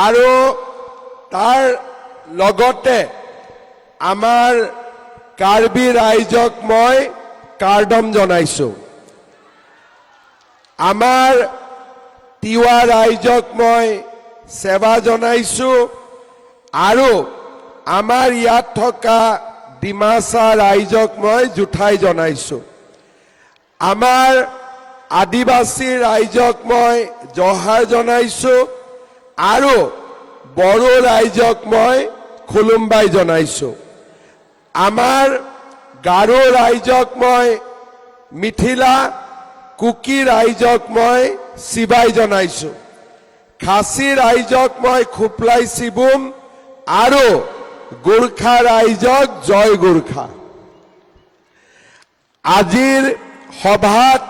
আৰু তাৰ লগতে আমাৰ কাৰ্বি ৰাইজক মই কাৰ্দম জনাইছো। আমাৰ তিৱা ৰাইজক মই সেৱা জনাইছো আৰু আমাৰ ইয়াত থকা ডিমাচা ৰাইজক মই জোঠাই জনাইছো। আমাৰ আদিবাসী ৰাইজক মই জহাৰ জনাইছো আৰু বড়ো ৰাইজক মই খুলুমবাই জনাইছো। আমাৰ গাৰো ৰাইজক মই মিথিলা, কুকি ৰাইজক মই চিবাই জনাইছো। খাচী ৰাইজক মই খোপলাই চিবুম আৰু গোৰ্খা ৰাইজক জয় গোৰ্খা। আজিৰ সভাত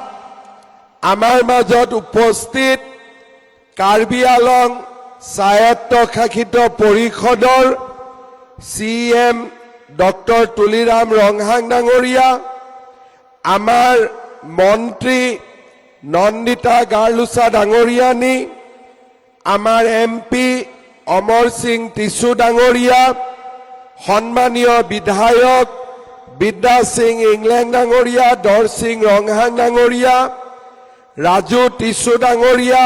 আমাৰ মাজত উপস্থিত কাৰ্বি আলং স্বায়ত্তশাসিত পৰিষদৰ C M doctor Tuliram Ronghang ডাঙৰীয়া, আমাৰ মন্ত্ৰী নন্দিতা গাৰ্লোচা ডাঙৰীয়ানী, আমাৰ এম পি অমৰ সিং টিছু ডাঙৰীয়া, সন্মানীয় বিধায়ক বিদ্যা সিং ইংলেং ডাঙৰীয়া, দৰসিং ৰংহাং ডাঙৰীয়া, ৰাজু টিছু ডাঙৰীয়া,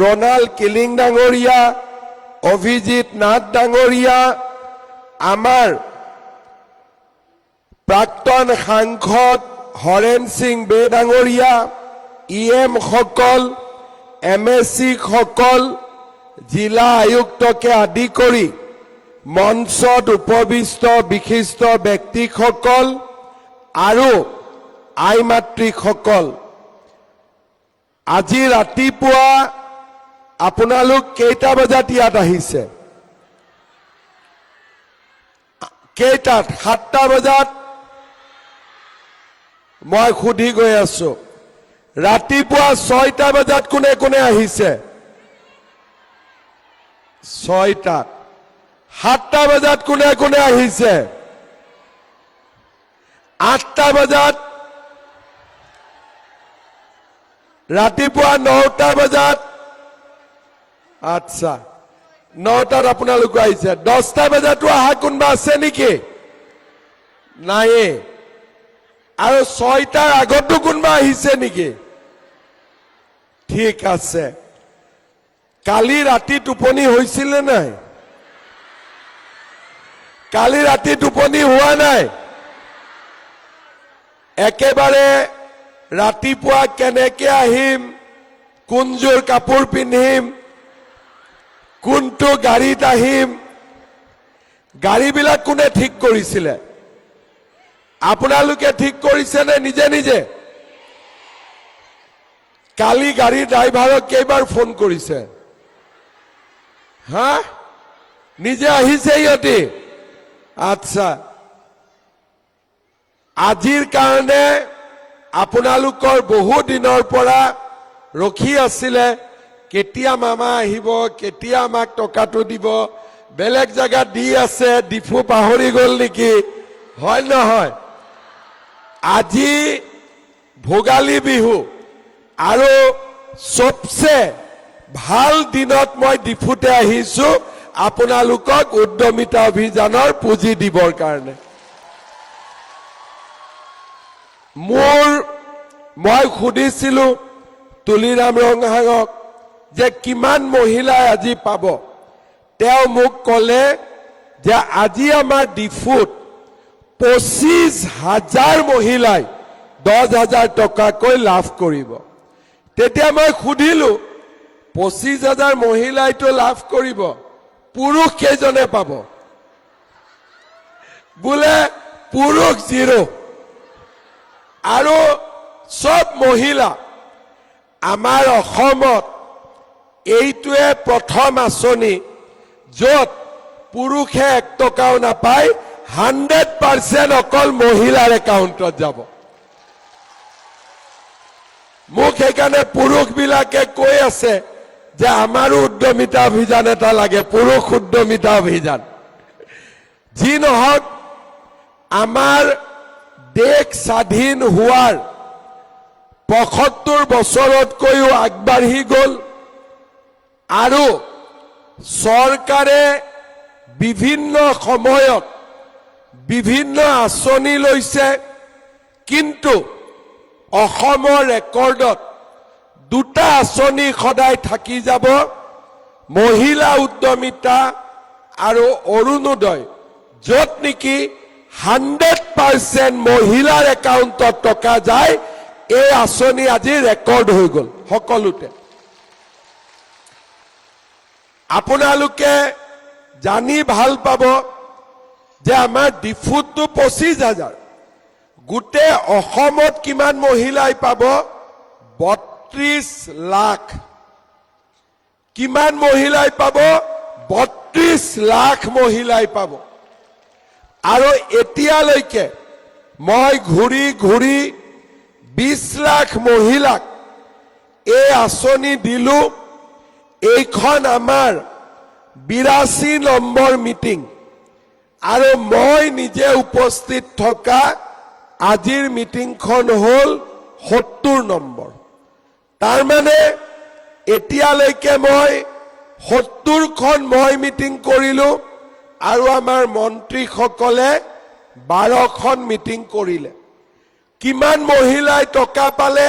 ৰণাল্ড কিলিং ডাঙৰীয়া, অভিজিত নাথ ডাঙৰীয়া, আমাৰ প্ৰাক্তন সাংসদ হৰেণ সিং বে ডাঙৰীয়া, ই এম সকল, এম এছ চি সকল, জিলা আয়ুক্তকে আদি কৰি মঞ্চত উপবিষ্ট বিশিষ্ট ব্যক্তিসকল আৰু আই মাতৃসকল, আজি ৰাতিপুৱা আপোনালোক কেইটা বজাত ইয়াত আহিছে? কেইটাত? 7টা বজাত? মই সুধি গৈ আছো, ৰাতিপুৱা 6টা বজাত কোনে কোনে আহিছে? 6টাত। 7টা বজাত কোনে কোনে আহিছে? 8টা বজাত? ৰাতিপুৱা 9টা বজাত? আচ্ছা, 9টাত আপোনালোক আহিছে। 10টা বজাতো অহা কোনোবা আছে নেকি? নাইয়ে। আৰু 6টাৰ আগতো কোনোবা আহিছে নেকি? ঠিক আছে। কালি ৰাতি টোপনি হৈছিলে নাই? কালি ৰাতি টোপনি হোৱা নাই? একেবাৰে ৰাতিপুৱা কেনেকে আহিম, কোনযোৰ কাপোৰ পিন্ধিম, কোনটো গাড়ীত আহিম, গাড়ীবিলাক কোনে ঠিক কৰিছিলে? আপোনালোকে ঠিক কৰিছেনে নিজে নিজে? কালি গাড়ীৰ ড্ৰাইভাৰক কেইবাৰ ফোন কৰিছে? হা, নিজে আহিছে সিহঁতি? আচ্ছা, আজিৰ কাৰণে আপোনালোকৰ বহু দিনৰ পৰা ৰখি আছিলে, কেতিয়া মামা আহিব, কেতিয়া আমাক টকাটো দিব। বেলেগ জেগাত দি আছে, ডিফু পাহৰি গ'ল নেকি? হয় নহয়? আজি ভোগালী বিহু আৰু চবচে ভাল দিনত মই ডিফুতে আহিছো আপোনালোকক উদ্যমিতা অভিযানৰ পুঁজি দিবৰ কাৰণে। মই সুধিছিলো তুলিৰাম ৰংহাঙক যে কিমান মহিলাই আজি পাব। তেওঁ মোক ক'লে যে আজি আমাৰ ডিফুত 25,000 মহিলাই 10,000 টকাকৈ লাভ কৰিব। তেতিয়া মই সুধিলো, 25,000 মহিলাইতো লাভ কৰিব, পুৰুষ কেইজনে পাব? বোলে পুৰুষ জিৰ' আৰু চব মহিলা। আমাৰ অসমত এইটোৱে প্ৰথম আঁচনি য'ত পুৰুষে 1 টকাও নাপায়, 100% অকল মহিলাৰ একাউণ্টত যাব। মোক সেইকাৰণে পুৰুষবিলাকে কৈ আছে যে আমাৰো উদ্যমিতা অভিযান এটা লাগে, পুৰুষ উদ্যমিতা অভিযান। যি নহওক, আমাৰ দেশ স্বাধীন হোৱাৰ 75 বছৰতকৈও আগবাঢ়ি গ'ল আৰু চৰকাৰে বিভিন্ন সময়ত বিভিন্ন আঁচনি লৈছে, কিন্তু অসমৰ ৰেকৰ্ডত দুটা আঁচনি সদায় থাকি যাব, মহিলা উদ্যমিতা আৰু অৰুণোদয়, য'ত নেকি 100% মহিলাৰ একাউণ্টত টকা যায়। এই আঁচনি আজি ৰেকৰ্ড হৈ গ'ল সকলোতে। আপোনালোকে জানি ভাল পাব যে আমাৰ ডিফুতটো 25,000, গোটেই অসমত কিমান মহিলাই পাব? 32 লাখ। কিমান মহিলাই পাব? 32 লাখ মহিলাই পাব। আৰু এতিয়ালৈকে মই ঘূৰি ঘূৰি 20 লাখ মহিলাক এই আঁচনি দিলো। এইখন আমাৰ 82 নম্বৰ মিটিং আৰু মই নিজে উপস্থিত থকা আজিৰ মিটিংখন হ'ল 70 নম্বৰ। তাৰমানে এতিয়ালৈকে মই 70খন মই মিটিং কৰিলো আৰু আমাৰ মন্ত্ৰীসকলে 12খন মিটিং কৰিলে। কিমান মহিলাই টকা পালে?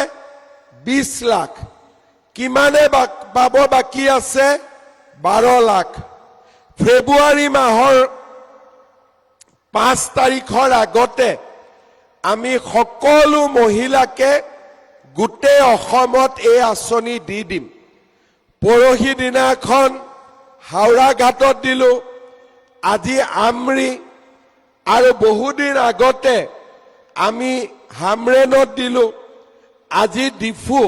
20 লাখ। কিমানে পাব বাকী আছে? 12 লাখ। ফেব্ৰুৱাৰী মাহৰ 5 তাৰিখৰ আগতে আমি সকলো মহিলাকে গোটেই অসমত এই আঁচনি দি দিম। পৰহি দিনাখন হাওৰা ঘাটত দিলো, আজি আমৰি, আৰু বহুদিন আগতে আমি হামৰেণত দিলো, আজি ডিফু,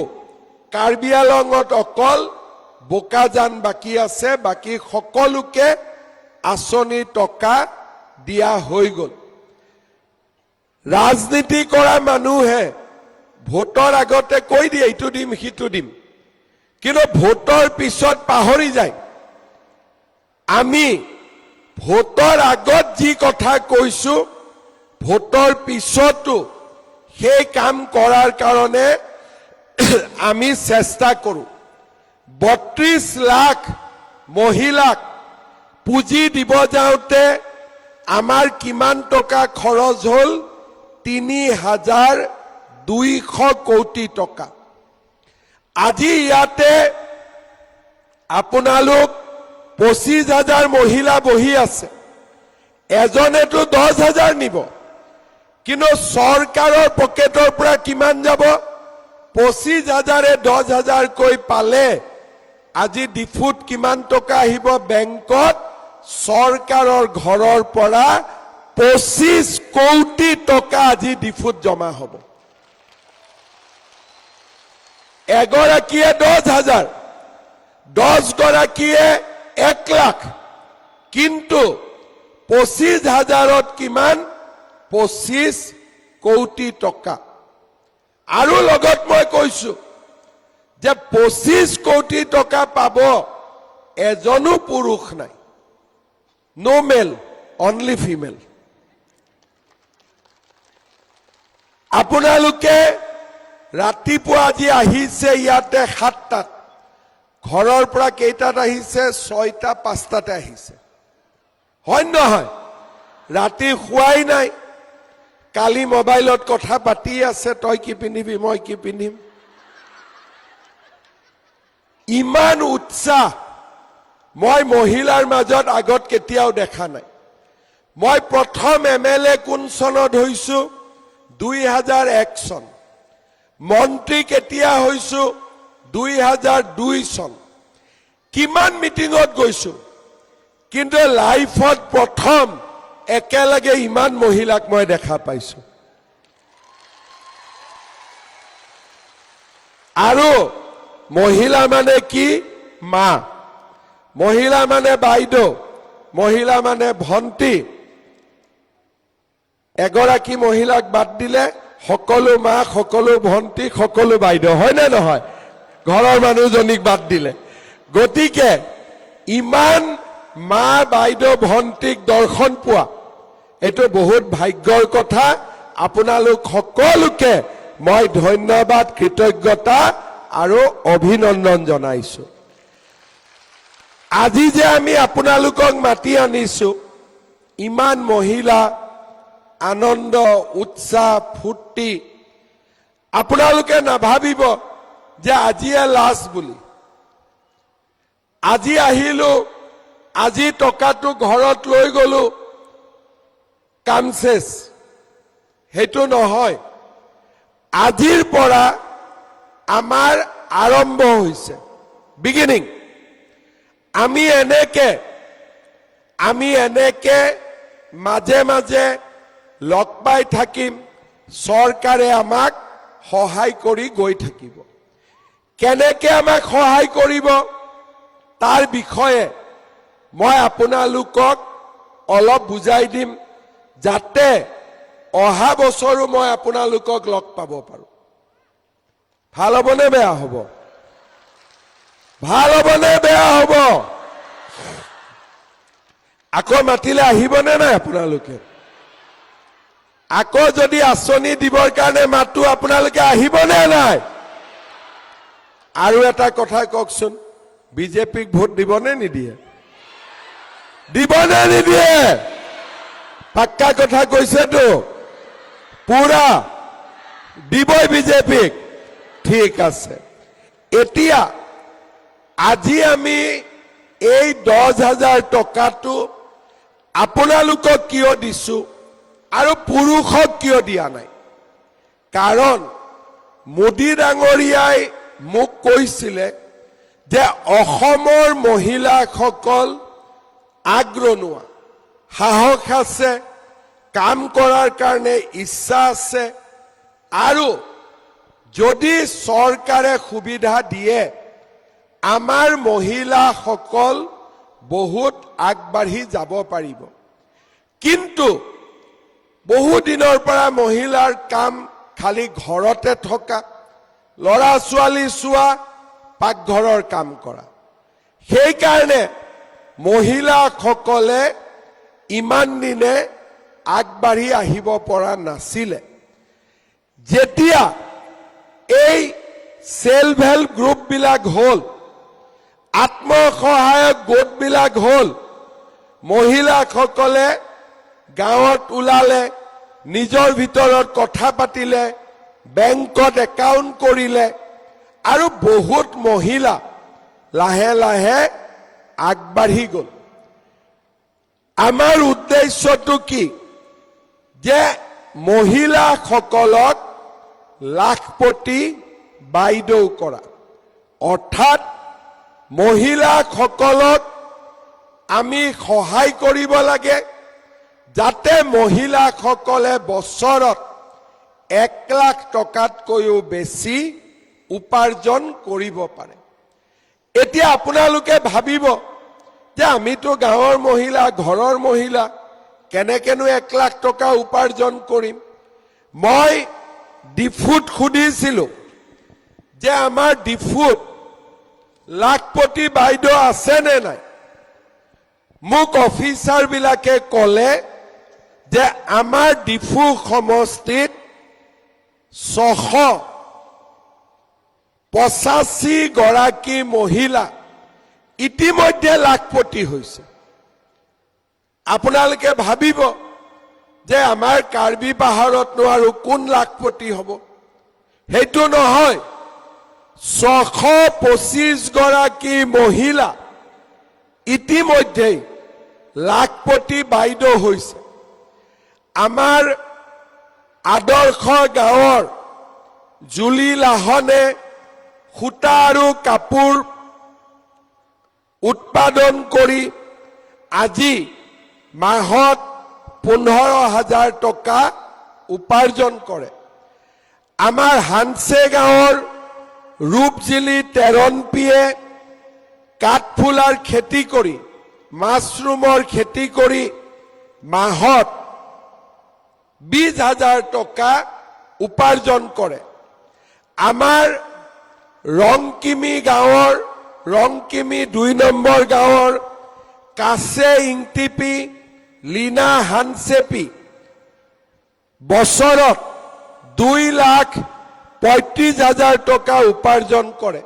কাৰ্বি আলঙত অকল বোকাজান বাকী আছে, বাকী সকলোকে আঁচনিৰ টকা দিয়া হৈ গ'ল। ৰাজনীতি কৰা মানুহে ভোটৰ আগতে কৈ দিয়ে ইটো দিম সিটো দিম, কিন্তু ভোটৰ পিছত পাহৰি যায়। আমি ভোটৰ আগত যি কথা কৈছো, ভোটৰ পিছতো সেই কাম কৰাৰ কাৰণে আমি চেষ্টা কৰোঁ। 32 লাখ মহিলাক পুঁজি দিব যাওঁতে আমাৰ কিমান টকা খৰচ হ'ল? 3,200 কোটি টকা। আজি ইয়াতে আপোনালোক 25,000 মহিলা বহি আছে, এজনেতো 10,000 নিব, কিন্তু চৰকাৰৰ পকেটৰ পৰা কিমান যাব? 25,000-এ 10,000কৈ পালে আজি ডিফুত কিমান টকা আহিব বেংকত? চৰকাৰৰ ঘৰৰ পৰা 25 কোটি টকা আজি ডিফুত জমা হ'ব। এগৰাকীয়ে 10,000, 10 গৰাকীয়ে 1 লাখ, কিন্তু 25,000ত কিমান? 25 কোটি টকা। আৰু লগত মই কৈছো যে 25 কোটি টকা পাব এজনো পুৰুষ নাই, ন' মেল, অনলি ফিমেল। আপোনালোকে ৰাতিপুৱা আজি আহিছে ইয়াতে 7টাত, ঘৰৰ পৰা কেইটাত আহিছে? 6টা 5টাতে আহিছে, হয় নহয়? ৰাতি শোৱাই নাই, কালি মোবাইলত কথা পাতি আছে, তই কি পিন্ধিবি, মই কি পিন্ধিম। ইমান উৎসাহ মই মহিলাৰ মাজত আগত কেতিয়াও দেখা নাই। মই প্ৰথম MLA কোন চনত হৈছো? 2001 চন। মন্ত্ৰী কেতিয়া হৈছো? 2002 চন। কিমান মিটিঙত গৈছো, কিন্তু লাইফত প্ৰথম একেলগে ইমান মহিলাক মই দেখা পাইছো। আৰু মহিলা মানে কি? মা, মহিলা মানে বাইদেউ, মহিলা মানে ভণ্টি। এগৰাকী মহিলাক বাদ দিলে সকলো মা, সকলো ভণ্টি, সকলো বাইদেউ, হয় নে নহয়? ঘৰৰ মানুহজনীক বাদ দিলে। গতিকে ইমান মা, বাইদেউ, ভণ্টিক দৰ্শন পোৱা এইটো বহুত ভাগ্যৰ কথা। আপোনালোক সকলোকে মই ধন্যবাদ, কৃতজ্ঞতা আৰু অভিনন্দন জনাইছো। আজি যে আমি আপোনালোকক মাতি আনিছো, ইমান মহিলা, আনন্দ, উৎসাহ, ফূৰ্তি, আপোনালোকে নাভাবিব যে আজিয়ে লাষ্ট বুলি। আজি আহিলো, আজি টকাটো ঘৰত লৈ গলো, কাম শেষ, সেইটো নহয়। আজিৰ পৰা আমাৰ আৰম্ভ হৈছে, বিগিনিং। আমি এনেকে মাজে মাজে লগ পাই থাকিম। চৰকাৰে আমাক সহায় কৰি গৈ থাকিব। কেনেকে আমাক সহায় কৰিব, তাৰ বিষয়ে মই আপোনালোকক অলপ বুজাই দিম, যাতে অহা বছৰো মই আপোনালোকক লগ পাব পাৰোঁ। ভাল হ'বনে বেয়া হ'ব? ভাল হ'বনে বেয়া হ'ব? আকৌ মাতিলে আহিবনে নাই আপোনালোকে? আকৌ যদি আঁচনি দিবৰ কাৰণে মাতো, আপোনালোকে আহিবনে নাই? আৰু এটা কথা কওকচোন, বিজেপিক ভোট দিবনে নিদিয়ে? দিবনে নিদিয়ে? পাক্কা কথা কৈছেতো, পুৰা দিবই বিজেপিক। ঠিক আছে। এতিয়া আজি আমি এই 10,000 টকাটো আপোনালোকক কিয় দিছো আৰু পুৰুষক কিয় দিয়া নাই? কাৰণ মোদী ডাঙৰীয়াই মোক কৈছিলে যে অসমৰ মহিলাসকল আগৰণুৱা, সাহস আছে, কাম কৰাৰ কাৰণে ইচ্ছা আছে আৰু যদি চৰকাৰে সুবিধা দিয়ে, আমাৰ মহিলাসকল বহুত আগবাঢ়ি যাব পাৰিব। কিন্তু বহু দিনৰ পৰা মহিলাৰ কাম খালি ঘৰতে থকা, ল'ৰা ছোৱালী চোৱা, পাকঘৰৰ কাম কৰা। সেইকাৰণে মহিলাসকলে ইমান দিনে আগবাঢ়ি আহিব পৰা নাছিলে। যেতিয়া এই চেল্ফ হেল্প গ্ৰুপবিলাক হ'ল, আত্মসহায়ক গোটবিলাক হ'ল, মহিলাসকলে গাঁৱত ওলালে, নিজৰ ভিতৰত কথা পাতিলে, বেংকত একাউণ্ট কৰিলে আৰু বহুত মহিলা লাহে লাহে আগবাঢ়ি গ'ল। আমাৰ উদ্দেশ্যটো কি যে মহিলাসকলক লাখপতি বাইদেউ কৰা, অৰ্থাৎ মহিলাসকলক আমি সহায় কৰিব লাগে, যাতে মহিলাসকলে বছৰত 1 লাখ টকাতকৈও বেছি উপাৰ্জন কৰিব পাৰে। এতিয়া আপোনালোকে ভাবিব যে আমিতো গাঁৱৰ মহিলা, ঘৰৰ মহিলা, কেনেকেনো 1 লাখ টকা উপাৰ্জন কৰিম? মই ডিফুত সুধিছিলো যে আমাৰ ডিফুত লাখপতি বাইদেউ আছে নে নাই? মোক অফিচাৰ বিলাকে ক'লে যে আমাৰ ডিফু সমষ্টিত 685 গৰাকী মহিলা ইতিমধ্যে লাখপতি হৈছে। আপোনালোকে ভাবিব যে আমাৰ কাৰ্বি পাহাৰতনো আৰু কোন লাখপতি হ'ব? সেইটো নহয়। 625 গৰাকী মহিলা ইতিমধ্যেই লাখপতি বাইদেউ হৈছে। আমাৰ আদৰ্শ গাঁৱৰ জুলি লাহনে সূতা আৰু কাপোৰ উৎপাদন কৰি আজি মাহত 15,000 টকা উপাৰ্জন কৰে। আমাৰ হানচে গাঁৱৰ ৰূপজিলি টেৰণপিয়ে কাঠফুলাৰ খেতি কৰি, মাছৰুমৰ খেতি কৰি মাহত 20,000 টকা উপাৰ্জন কৰে। আমাৰ ৰংকিমি গাঁৱৰ, ৰংকিমি 2 নম্বৰ গাঁৱৰ কাছে ইংটিপি, লীনা হানচেপি বছৰত 2,35,000 টকা উপাৰ্জন কৰে।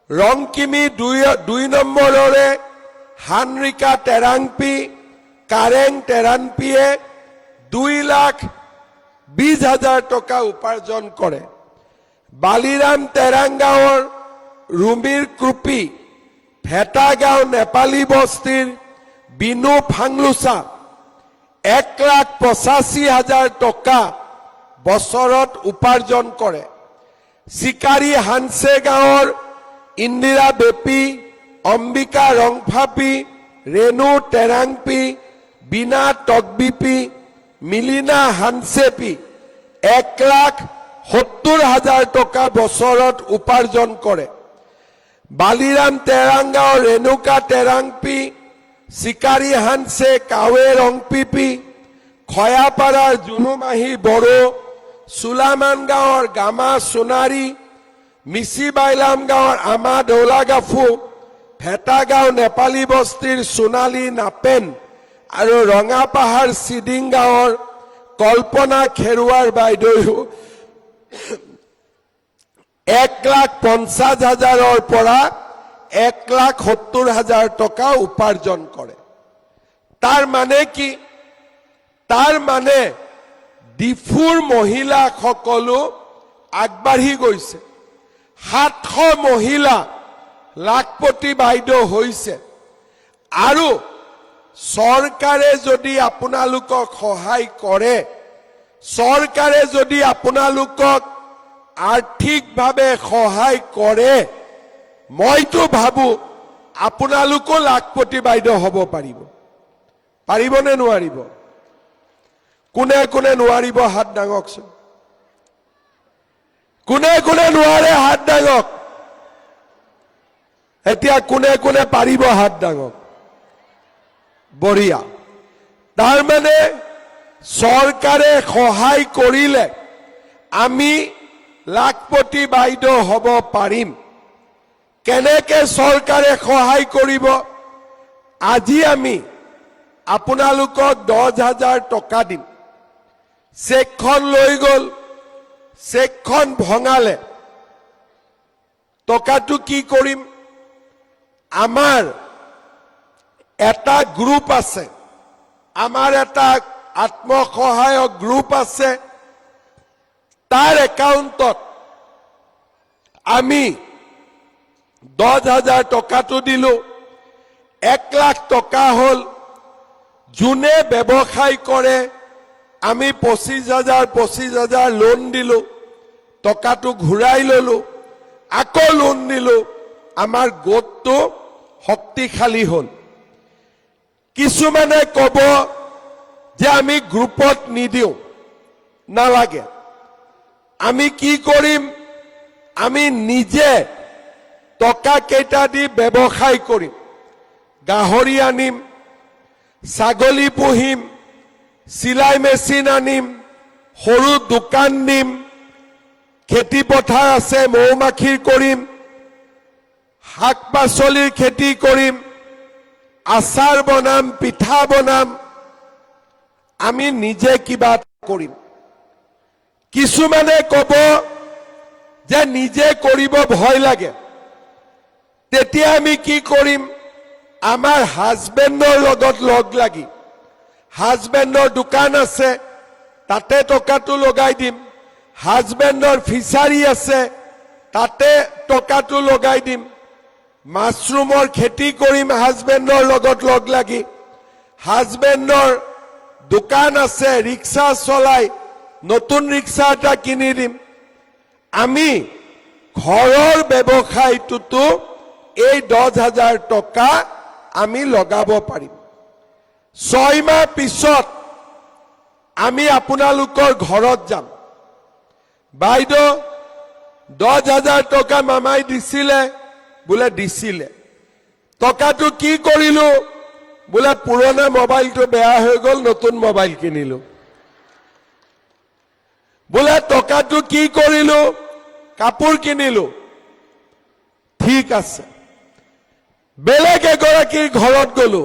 ৰংকিমি 2 নম্বৰৰে হানৰিকা টেৰাংপি, কাৰেং টেৰাংপিয়ে 2,20,000 টকা উপাৰ্জন কৰে। বালিৰাম তেৰাং গাঁৱৰ ৰুমিৰ কৃপি, ভেটাগাঁও নেপালী বস্তিৰ বিনু ফাংলুচা 1,85,000 টকা বছৰত উপাৰ্জন কৰে। চিকাৰী হানছে গাঁৱৰ ইন্দিৰা বেপী, অম্বিকা ৰংফাপি, ৰেণু টেৰাংপি, বীণা টকবিপি, মিলিনা হানচেপি 1,70,000 টকা বছৰত উপাৰ্জন কৰে। বালিৰাম তেৰাং গাঁৱৰ ৰেণুকা টেৰাংপি, চিকাৰী হানছে, কাৱে ৰংপিপি, খয়াপাৰাৰ জুনুমাহী বড়ো, চোলামান গাঁৱৰ গামা সোণাৰী, মিচি বাইলাম গাঁৱৰ আমা দৌলাগাফু, ভেটাগাঁও নেপালী বস্তিৰ সোণালী নাপেন আৰু ৰঙাপাহাৰ চিডিং গাঁৱৰ কল্পনা খেৰুৱাৰ বাইদেউ 1,50,000ৰ পৰা 1,70,000 টকা উপাৰ্জন কৰে। তাৰ মানে কি? তাৰ মানে ডিফুৰ মহিলাসকলো আগবাঢ়ি গৈছে। 700 মহিলা লাখপতি বাইদেউ হৈছে। আৰু চৰকাৰে যদি আপোনালোকক সহায় কৰে, চৰকাৰে যদি আপোনালোকক আৰ্থিকভাৱে সহায় কৰে, মইতো ভাবো আপোনালোকো লাখপতি বাইদেউ হ'ব পাৰিব। পাৰিবনে নোৱাৰিব? কোনে কোনে নোৱাৰিব হাত দাঙকচোন। কোনে কোনে নোৱাৰে হাত দাঙক। এতিয়া কোনে কোনে পাৰিব হাত দাঙক। বঢ়িয়া। তাৰমানে চৰকাৰে সহায় কৰিলে আমি লাখপতি বাইদেউ হ'ব পাৰিম। কেনেকে চৰকাৰে সহায় কৰিব? আজি আমি আপোনালোকক 10,000 টকা দিম। চেকখন লৈ গ'ল, চেকখন ভঙালে, টকাটো কি কৰিম? আমাৰ এটা গ্ৰুপ আছে, আমাৰ এটা আত্মসহায়ক গ্ৰুপ আছে। তাৰ একাউণ্টত আমি 10,000 টকাটো দিলো, 1 লাখ টকা হ'ল। যোনে ব্যৱসায় কৰে, আমি 25,000 25,000 লোন দিলো, টকাটো ঘূৰাই ললো, আকৌ লোন দিলো। আমাৰ গোটটো শক্তিশালী হ'ল। কিছুমানে ক'ব যে আমি গ্ৰুপত নিদিওঁ, নালাগে। আমি কি কৰিম? আমি নিজে টকা কেইটা দি ব্যৱসায় কৰিম। গাহৰি আনিম, ছাগলী পুহিম, চিলাই মেচিন আনিম, সৰু দোকান দিম, খেতি পথাৰ আছে, মৌ মাখিৰ কৰিম, শাক পাচলিৰ খেতি কৰিম, আচাৰ বনাম, পিঠা বনাম, আমি নিজে কিবা এটা কৰিম। কিছুমানে ক'ব যে নিজে কৰিব ভয় লাগে। তেতিয়া আমি কি কৰিম? আমাৰ হাজবেণ্ডৰ লগত লগ লাগি, হাজবেণ্ডৰ দোকান আছে, তাতে টকাটো লগাই দিম। হাজবেণ্ডৰ ফিচাৰী আছে, তাতে টকাটো লগাই দিম। মাছৰুমৰ খেতি কৰিম হাজবেণ্ডৰ লগত লগ লাগি। হাজবেণ্ডৰ দোকান আছে, ৰিক্সা চলাই, নতুন ৰিক্সা এটা কিনি দিম। আমি ঘৰৰ ব্যৱসায়টোতো এই 10,000 টকা আমি লগাব পাৰিম। 6 মাহ পিছত আমি আপোনালোকৰ ঘৰত যাম। বাইদেউ, 10,000 টকা মামাই দিছিলে বোলে, দিছিলে, টকাটো কি কৰিলো? বোলে পুৰণা মোবাইলটো বেয়া হৈ গ'ল, নতুন মোবাইল কিনিলো। বোলে টকাটো কি কৰিলো? কাপোৰ কিনিলো। ঠিক আছে। বেলেগ এগৰাকীৰ ঘৰত গলো,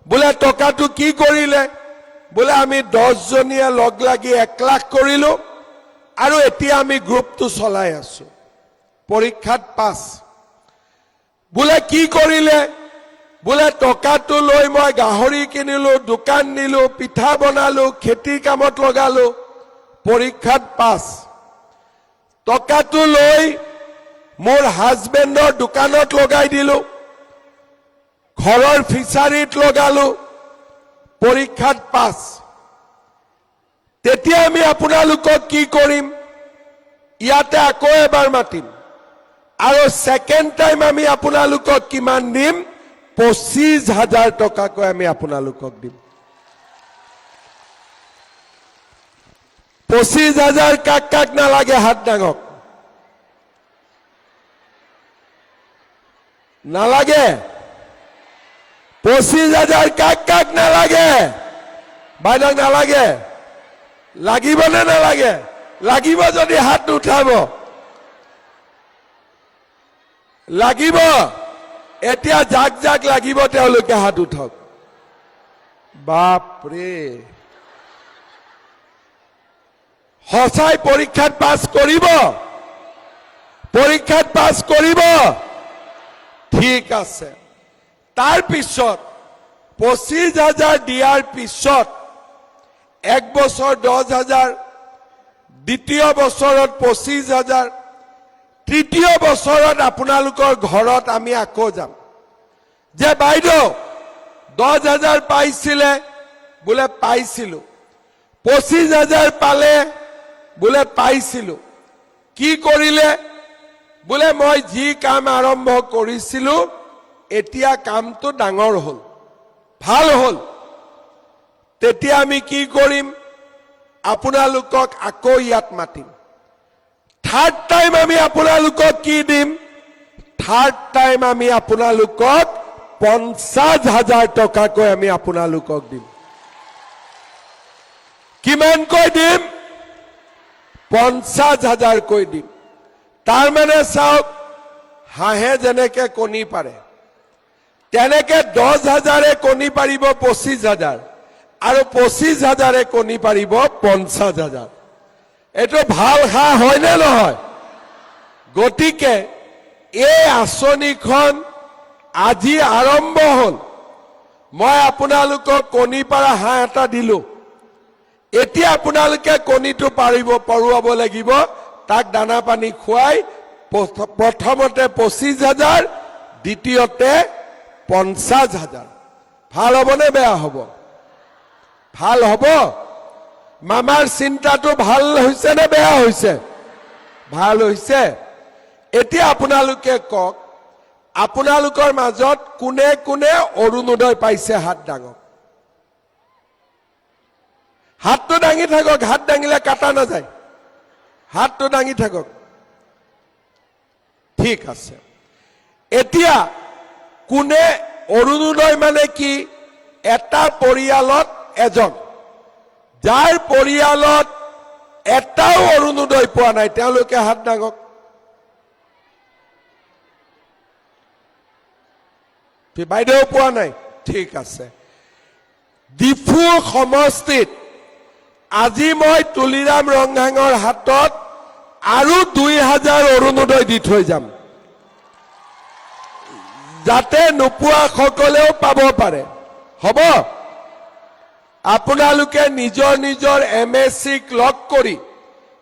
বোলে টকাটো কি কৰিলে? বোলে আমি 10জনীয়ে লগ লাগি 1 লাখ কৰিলো আৰু এতিয়া আমি গ্ৰুপটো চলাই আছো, পৰীক্ষাত পাছ। বোলে কি কৰিলে? বোলে বোলে টকাটো লৈ মই গাহৰি কিনিলো, দোকান দিলো, পিঠা বনালো, খেতিৰ কামত লগালো, পৰীক্ষাত পাছ। টকাটো লৈ মোৰ হাজবেণ্ডৰ দোকানত লগাই দিলো, ঘৰৰ ফিচাৰীত লগালো, পৰীক্ষাত পাছ। তেতিয়া আমি আপোনালোকক কি কৰিম? ইয়াতে আকৌ এবাৰ মাতিম আৰু ছেকেণ্ড টাইম আমি আপোনালোকক কিমান দিম? 25,000 টকাকৈ আমি আপোনালোকক দিম। 25,000 কাক কাক নালাগে হাত ডাঙক। নালাগে? 25,000 কাক কাক নালাগে? বাইদেউক নালাগে? লাগিব নে নালাগে? লাগিব যদি হাত উঠাব। লাগিব? এতিয়া যাক যাক লাগিব তেওঁলোকে হাত উঠাওক। বাপৰে, সঁচাই পৰীক্ষাত পাছ কৰিব? পৰীক্ষাত পাছ কৰিব? ঠিক আছে। তাৰপিছত 25,000 দিয়াৰ পিছত এক বছৰ 10,000, দ্বিতীয় বছৰত 25,000, তৃতীয় বছৰত আপোনালোকৰ ঘৰত আমি আকৌ যাম যে বাইদেউ 10,000 পাইছিলে, বোলে পাইছিলো, 25,000 পালে, বোলে পাইছিলো, কি কৰিলে? বোলে মই যি কাম আৰম্ভ কৰিছিলো এতিয়া কামটো ডাঙৰ হ'ল, ভাল হ'ল। তেতিয়া আমি কি কৰিম? আপোনালোকক আকৌ ইয়াত মাতিম। থাৰ্ড টাইম আমি আপোনালোকক কি দিম? থাৰ্ড টাইম আমি আপোনালোকক 50,000 টকাকৈ আমি আপোনালোকক দিম। কিমানকৈ দিম? 50,000কৈ দিম। তাৰমানে চাওক, হাঁহে যেনেকে কণী পাৰে তেনেকে 10,000 কণী পাৰিব 25,000, আৰু 25,000 কণী পাৰিব 50,000। এইটো ভাল হাঁহ হয়নে নহয়? গতিকে এই আঁচনিখন আজি আৰম্ভ হ'ল। মই আপোনালোকক কণী পাৰা হাঁহ এটা দিলো, এতিয়া আপোনালোকে কণীটো পৰুৱাব লাগিব, তাক দানা পানী খুৱাই প্ৰথমতে 25,000, দ্বিতীয়তে 50,000। ভাল হ'বনে বেয়া হ'ব? ভাল হ'ব। মামাৰ চিন্তাটো ভাল হৈছে নে বেয়া হৈছে? ভাল হৈছে। এতিয়া আপোনালোকে কওক, আপোনালোকৰ মাজত কোনে কোনে অৰুণোদয় পাইছে? হাত ডাঙক, হাতটো দাঙি থাকক, হাত দাঙিলে কাটা নাযায়, হাতটো দাঙি থাকক। ঠিক আছে। এতিয়া কোনে অৰুণোদয় মানে কি? এটা পৰিয়ালত এজন, যাৰ পৰিয়ালত এটাও অৰুণোদয় পোৱা নাই তেওঁলোকে হাত দাঙক। বাইদেউ পোৱা নাই? ঠিক আছে। ডিফু সমষ্টিত আজি মই তুলিৰাম ৰংহাঙৰ হাতত আৰু 2,000 অৰুণোদয় দি থৈ যাম, যাতে নোপোৱাসকলেও পাব পাৰে। হ'ব? আপোনালোকে নিজৰ নিজৰ এম এছ চিক লগ কৰি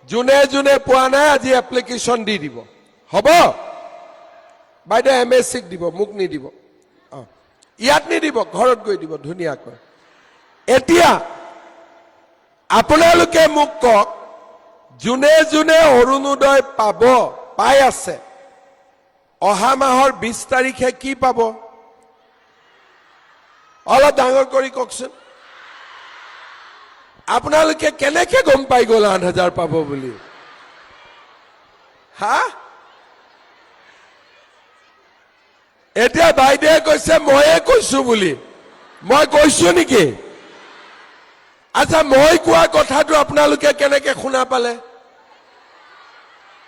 যোনে যোনে পোৱা নাই আজি এপ্লিকেশ্যন দি দিব। হ'ব? বাইদেউ এম এছ চিক দিব, মোক নিদিব। ইয়াত নিদিব, ঘৰত গৈ দিব ধুনীয়াকৈ। এতিয়া আপোনালোকে মোক কওক, যোনে যোনে অৰুণোদয় পাব পাই আছে, অহা মাহৰ 20 তাৰিখে কি পাব? অলপ ডাঙৰ কৰি কওকচোন। আপোনালোকে কেনেকে গম পাই গ'ল 8,000 পাব বুলি? হা? এতিয়া বাইদেৱে কৈছে ময়ে কৈছো বুলি। মই কৈছো নেকি? আচ্ছা, মই কোৱা কথাটো আপোনালোকে কেনেকে শুনা পালে?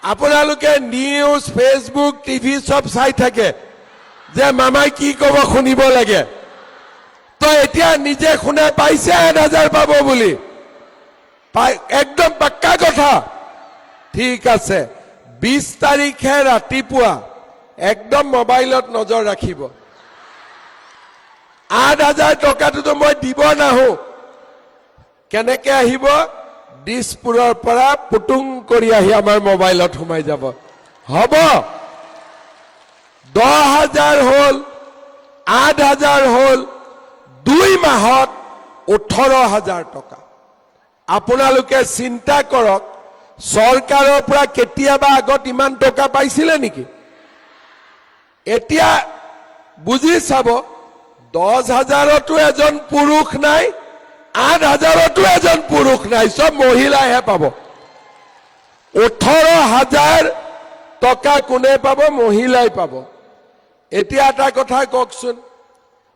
আপোনালোকে নিউজ, ফেচবুক, টিভি চব চাই থাকে যে মামাই কি ক'ব শুনিব লাগে। তো এতিয়া নিজে শুনা পাইছে 8,000 পাব বুলি? একদম পাক্কা কথা। ঠিক আছে। 20 তাৰিখে ৰাতিপুৱা একদম মোবাইলত নজৰ ৰাখিব। 8,000 টকাটোতো মই দিব নাহো। কেনেকে আহিব? দিছপুৰৰ পৰা পুটুং কৰি আহি আমাৰ মোবাইলত সোমাই যাব। হ'ব, 10,000 হ'ল, 8,000 হ'ল, 2 মাহত 18,000 টকা। আপোনালোকে চিন্তা কৰক, চৰকাৰৰ পৰা কেতিয়াবা আগত ইমান টকা পাইছিলে নেকি? এতিয়া বুজি চাব, 10,000তো এজন পুৰুষ নাই, 8,000তো এজন পুৰুষ নাই, চব মহিলাইহে পাব। 18,000 টকা কোনে পাব? মহিলাই পাব। এতিয়া এটা কথা কওকচোন,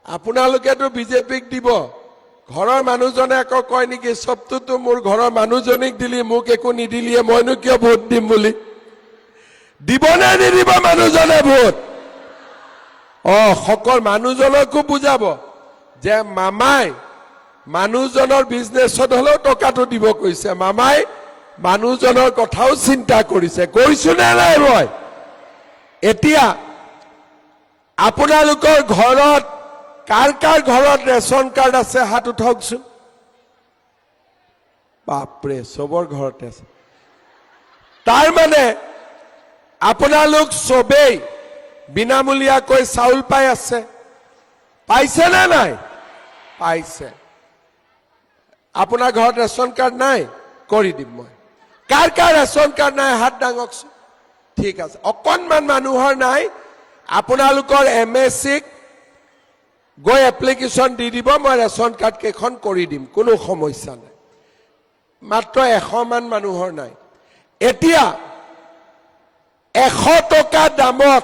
আপোনালোকেতো বিজেপিক দিব, ঘৰৰ মানুহজনে আকৌ কয় নেকি, চবটোতো মোৰ ঘৰৰ মানুহজনীক দিলি, মোক একো নিদিলিয়ে, মইনো কিয় ভোট দিম বুলি? দিবনে নিদিব মানুহজনে ভোট? সকল মানুহজনকো বুজাব যে মামাই মানুহজনৰ বিজনেছত হলেও টকাটো দিব কৈছে, মামাই মানুহজনৰ কথাও চিন্তা কৰিছে। কৈছো নে নাই মই? এতিয়া আপোনালোকৰ ঘৰত কাৰ কাৰ ঘৰত ৰেচন কাৰ্ড আছে, হাত উঠাওকচোন। বাপৰে, চবৰ ঘৰতে আছে। তাৰ মানে আপোনালোক চবেই বিনামূলীয়াকৈ চাউল পাই আছে। পাইছে নে নাই? পাইছে। আপোনাৰ ঘৰত ৰেচন কাৰ্ড নাই? কৰি দিম মই। কাৰ কাৰ ৰেচন কাৰ্ড নাই, হাত দাঙকচোন। ঠিক আছে, অকণমান মানুহৰ নাই। আপোনালোকৰ এম এ চিক গৈ এপ্লিকেশ্যন দি দিব, মই ৰেচন কাৰ্ড কেইখন কৰি দিম, কোনো সমস্যা নাই। মাত্ৰ 100মান মানুহৰ নাই। এতিয়া 100 টকা দামত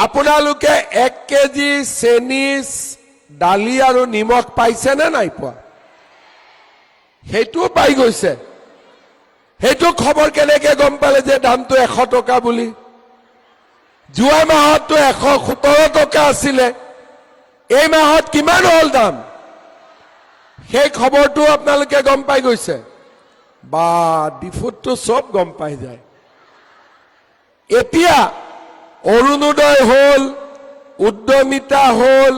আপোনালোকে 1 কেজি চেনি, দালি আৰু নিমখ পাইছেনে নাই পোৱা? সেইটোও পাই গৈছে। সেইটো খবৰ কেনেকে গম পালে যে দামটো 100 টকা বুলি? যোৱা মাহততো 117 টকা আছিলে, এই মাহত কিমান হ'ল দাম? সেই খবৰটো আপোনালোকে গম পাই গৈছে। বা, ডিফুতটো চব গম পাই যায়। এতিয়া অৰুণোদয় হ'ল, উদ্যমিতা হ'ল,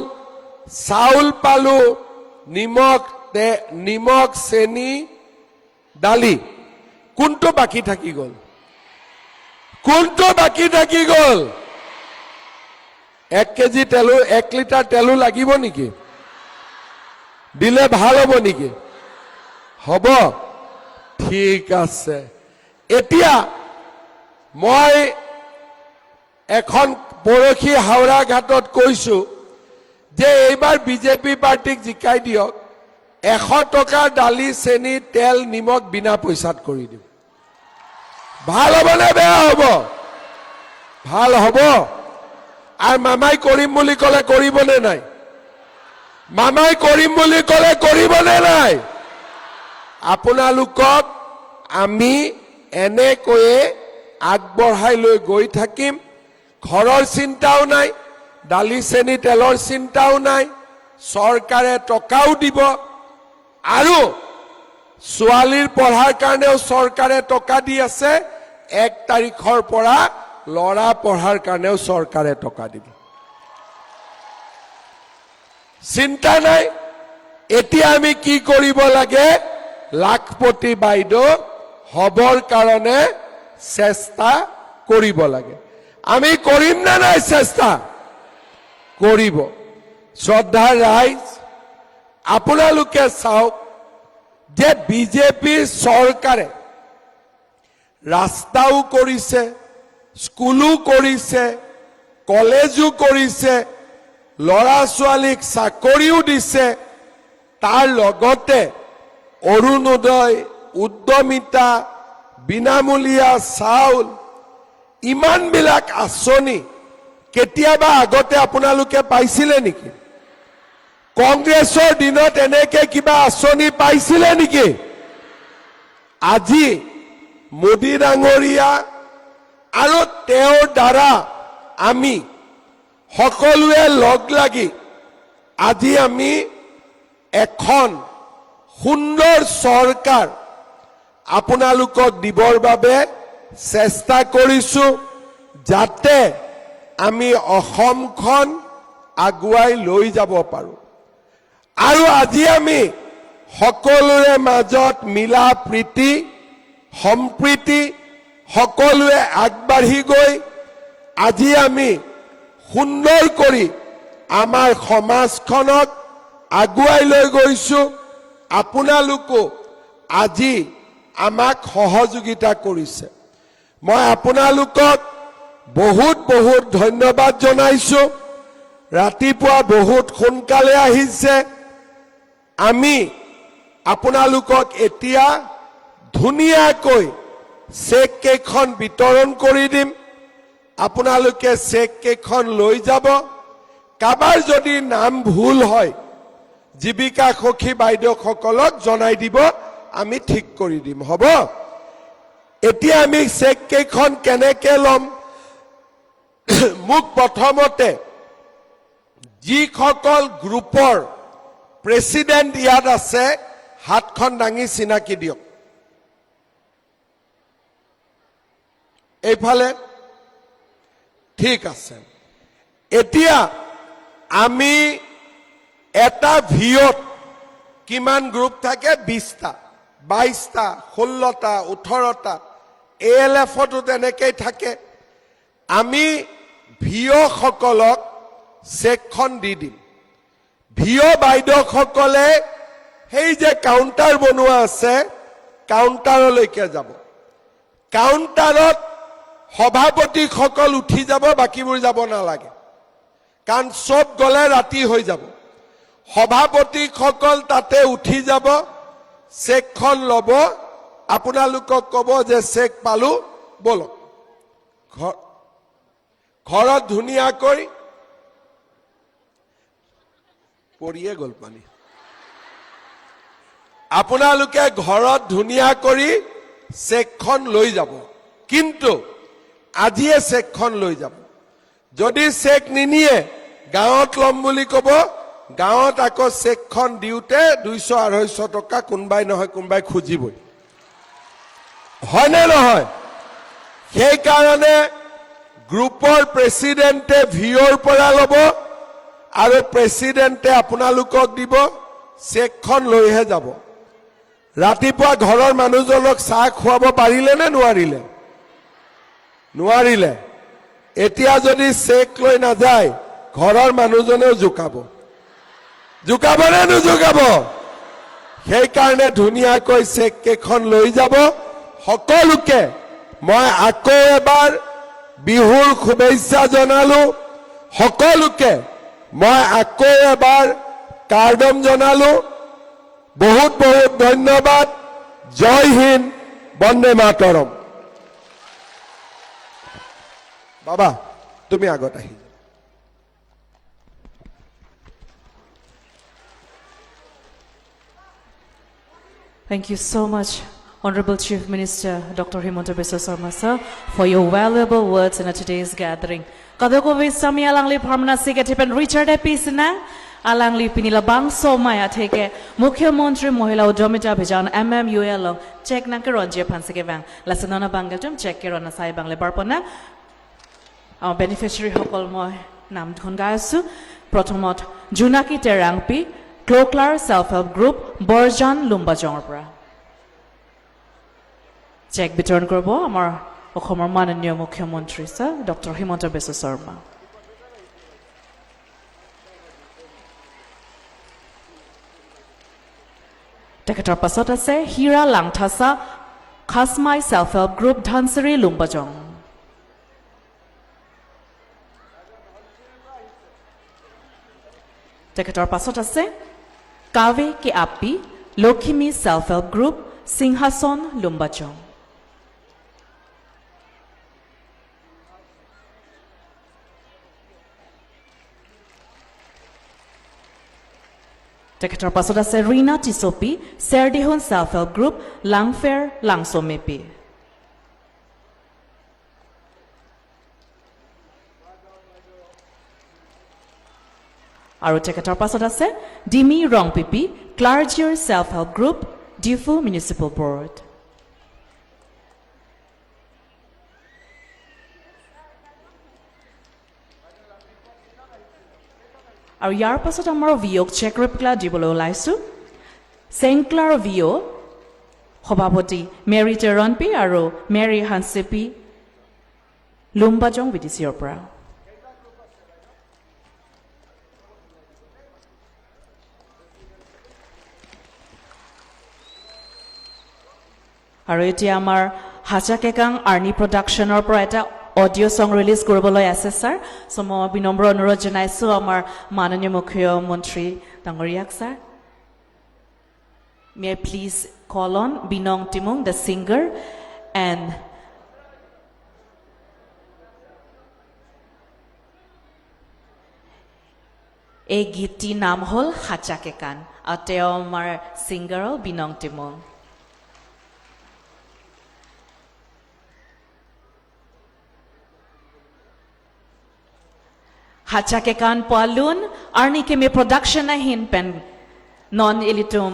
চাউল পালো, নিমখ, চেনি, দালি, কোনটো বাকী থাকি গ'ল? কোনটো বাকী থাকি গ'ল? 1 কেজি তেলো, 1 লিটাৰ তেলো লাগিব নেকি? দিলে ভাল হ'ব নেকি? হ'ব, ঠিক আছে। এতিয়া মই এখন পৰহি হাওৰা ঘাটত কৈছো যে এইবাৰ বিজেপি পাৰ্টীক জিকাই দিয়ক, 100 টকাৰ দালি, চেনি, তেল, নিমখ বিনা পইচাত কৰি দিম। ভাল হ'ব নে বেয়া হ'ব? ভাল হ'ব। আৰু মামাই কৰিম বুলি ক'লে কৰিবনে নাই? মামাই কৰিম বুলি ক'লে কৰিবনে নাই? আপোনালোকক আমি এনেকৈয়ে আগবঢ়াই লৈ গৈ থাকিম। ঘৰৰ চিন্তাও নাই, দালি, চেনি, তেলৰ চিন্তাও নাই, চৰকাৰে টকাও দিব আৰু ছোৱালীৰ পঢ়াৰ কাৰণেও চৰকাৰে টকা দি আছে। 1 তাৰিখৰ পৰা ল'ৰা পঢ়াৰ কাৰণেও চৰকাৰে টকা দিব। চিন্তা নাই। এতিয়া আমি কি কৰিব লাগে? লাখপতি বাইদেউ হবৰ কাৰণে চেষ্টা কৰিব লাগে। আমি কৰিম নে নাই চেষ্টা? কৰিব। শ্ৰদ্ধাৰ ৰাইজ, আপোনালোকে চাওক যে বিজেপি চৰকাৰে ৰাস্তাও কৰিছে, স্কুলো কৰিছে, কলেজো কৰিছে, ল'ৰা ছোৱালীক চাকৰিও দিছে, তাৰ লগতে অৰুণোদয়, উদ্যমিতা, বিনামূলীয়া চাউল, ইমানবিলাক আঁচনি কেতিয়াবা আগতে আপোনালোকে পাইছিলে নেকি? কংগ্ৰেছৰ দিনত এনেকে কিবা আঁচনি পাইছিলে নেকি? আজি মোদী ডাঙৰীয়া আৰু তেওঁৰ দ্বাৰা আমি সকলোৱে লগ লাগি আজি আমি এখন সুন্দৰ চৰকাৰ আপোনালোকক দিবৰ বাবে চেষ্টা কৰিছো, যাতে আমি অসমখন আগুৱাই লৈ যাব পাৰোঁ। আৰু আজি আমি সকলোৰে মাজত মিলা প্ৰীতি, সম্প্ৰীতি, সকলোৱে আগবাঢ়ি গৈ আজি আমি সুন্দৰ কৰি আমাৰ সমাজখনক আগুৱাই লৈ গৈছোঁ। আপোনালোকো আজি আমাক সহযোগিতা কৰিছে। মই আপোনালোকক বহুত বহুত ধন্যবাদ জনাইছোঁ। ৰাতিপুৱা বহুত সোনকালে আহিছে। আমি আপোনালোকক এতিয়া ধুনীয়াকৈ চেক কেইখন বিতৰণ কৰি দিম। আপোনালোকে চেক কেইখন লৈ যাব। কাৰোবাৰ যদি নাম ভুল হয়, জীৱিকা সখী বাইদেউসকলক জনাই দিব, আমি ঠিক কৰি দিম, হ'ব? এতিয়া আমি চেক কেইখন কেনেকে ল'ম? মোক প্ৰথমতে যিসকল গ্ৰুপৰ প্ৰেচিডেণ্ট ইয়াত আছে, হাতখন দাঙি চিনাকি দিয়ক। এইফালে ঠিক আছে। এতিয়া আমি এটা ভিঅত কিমান গ্ৰুপ থাকে? 20টা, 22টা, 16টা, 18টা। এ এল এফতো তেনেকেই থাকে। আমি ভিঅসকলক চেকখন দি দিম। ভিঅ বাইদেউসকলে সেই যে কাউণ্টাৰ বনোৱা আছে, কাউণ্টাৰলৈকে যাব। কাউণ্টাৰত সভাপতিসকল উঠি যাব, বাকীবোৰ যাব নালাগে, কাৰণ চব গ'লে ৰাতি হৈ যাব। সভাপতিসকল তাতে উঠি যাব, চেকখন ল'ব, আপোনালোকক ক'ব যে চেক পালো, ব'লক ঘৰত ধুনীয়াকৈ পৰিয়ে গ'ল পানী। আপোনালোকে ঘৰত ধুনীয়া কৰি চেকখন লৈ যাব, কিন্তু আজিয়ে চেকখন লৈ যাব। যদি চেক নিনিয়ে, গাঁৱত ল'ম বুলি ক'ব, গাঁৱত আকৌ চেকখন দিওঁতে 200-250 টকা কোনোবাই নহয় কোনোবাই খুজিবই, হয়নে নহয়? সেইকাৰণে গ্ৰুপৰ প্ৰেচিডেণ্টে ভিঅ'ৰ পৰা ল'ব আৰু প্ৰেচিডেণ্টে আপোনালোকক দিব, চেকখন লৈহে যাব। ৰাতিপুৱা ঘৰৰ মানুহজনক চাহ খুৱাব পাৰিলে নে নোৱাৰিলে? নোৱাৰিলে। এতিয়া যদি চেক লৈ নাযায়, ঘৰৰ মানুহজনেও জোকাব। জোকাব নে নোজোকাব? সেইকাৰণে ধুনীয়াকৈ চেক কেইখন লৈ যাব। সকলোকে মই আকৌ এবাৰ বিহুৰ শুভেচ্ছা জনালো। সকলোকে মই আকৌ এবাৰ কাৰ্ডম জনালো। বহুত বহুত ধন্যবাদ। জয় হিন্দ, বন্দে মাতৰম। বাবা, তুমি আগত আহি যোৱা। Thank you so much, Honorable Chief Minister Dr. Himanta Biswa Sarma sir, for your valuable words in today's gathering. Kadoko visami alang li pharmana siketipen Richard Episina alang li pinila bang somaya theke Mukhyamantri Mohila Udyamita Abhijan MMUA long check na ke ronje phansike bang lasanona bangaltum check ke rona sai bangle barpona beneficiary সকল মই নাম ধুন গাই আছো। প্ৰথমত জোনাকী টেৰাংপি, ক্লোকলাৰ self help group, Borjan লুম্বাজঙৰ পৰা চেক বিতৰণ কৰিব আমাৰ অসমৰ মাননীয় মুখ্যমন্ত্ৰী ছাৰ ডক্টৰ হিমন্ত বিশ্ব শৰ্মা। তেখেতৰ পাছত আছে Hira Langthasa, Khasmai self help group, Dhansiri Lumbajong. তেখেতৰ পাছত আছে কাৱে কে আপি, লখিমী চেল্ফ হেল্প গ্ৰুপ, সিংহাসন লুম্বাজং। তেখেতৰ পাছত আছে ৰীণা টিচপি, চেৰদিহুন চেল্ফ হেল্প গ্ৰুপ, লাংফেৰ লাংচমেপি। আৰু তেখেতৰ পাছত আছে Dimi Rongpipi, ক্লাৰ্জিয়ৰ self help group, Diphu municipal board. আৰু ইয়াৰ পাছত আমাৰ ভিঅ'ক চেক ৰেপ্লা দিবলৈ ওলাইছোঁ। চেংক্লাৰ ভিঅ' সভাপতি মেৰী টেৰণপি আৰু মেৰী হানচেপি, লুম্বাজং বিটিচিৰ পৰা। আৰু এতিয়া আমাৰ হাচাকেকাং আৰ্নি প্ৰডাকশ্যনৰ পৰা এটা অডিঅ' ছং ৰিলিজ কৰিবলৈ আছে ছাৰ। চ' মই বিনম্ৰ অনুৰোধ জনাইছোঁ আমাৰ মাননীয় মুখ্যমন্ত্ৰী ডাঙৰীয়াক। Sir, may I please call on Binong Timung, the singer, and এই গীতটিৰ নাম হ'ল হাচাকে কান আৰু তেওঁ আমাৰ ছিংগাৰ হ'ল বিনং Timung. Hachake kan pualun arni kemi production na hin pen non ilitum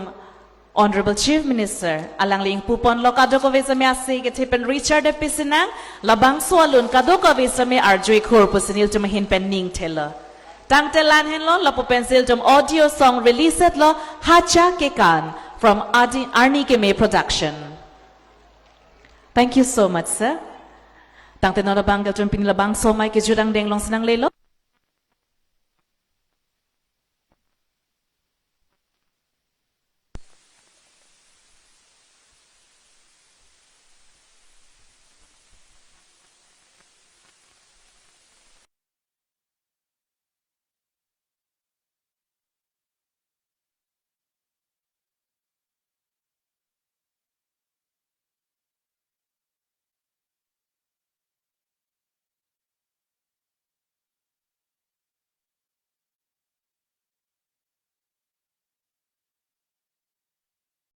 Honorable Chief Minister alang ling pupon lo kadoko vesame ase ke tipen Richard Episinang labang sualun kadoko vesame arjui khur pusinil tum hin pen ning tela tang telan hen lo lapu pencil tum audio song release lo Hacha ke kan from Adi Arni Keme production. Thank you so much, sir. Tang tenora bang tum pinilabang somai ke jurang deng long senang lelo.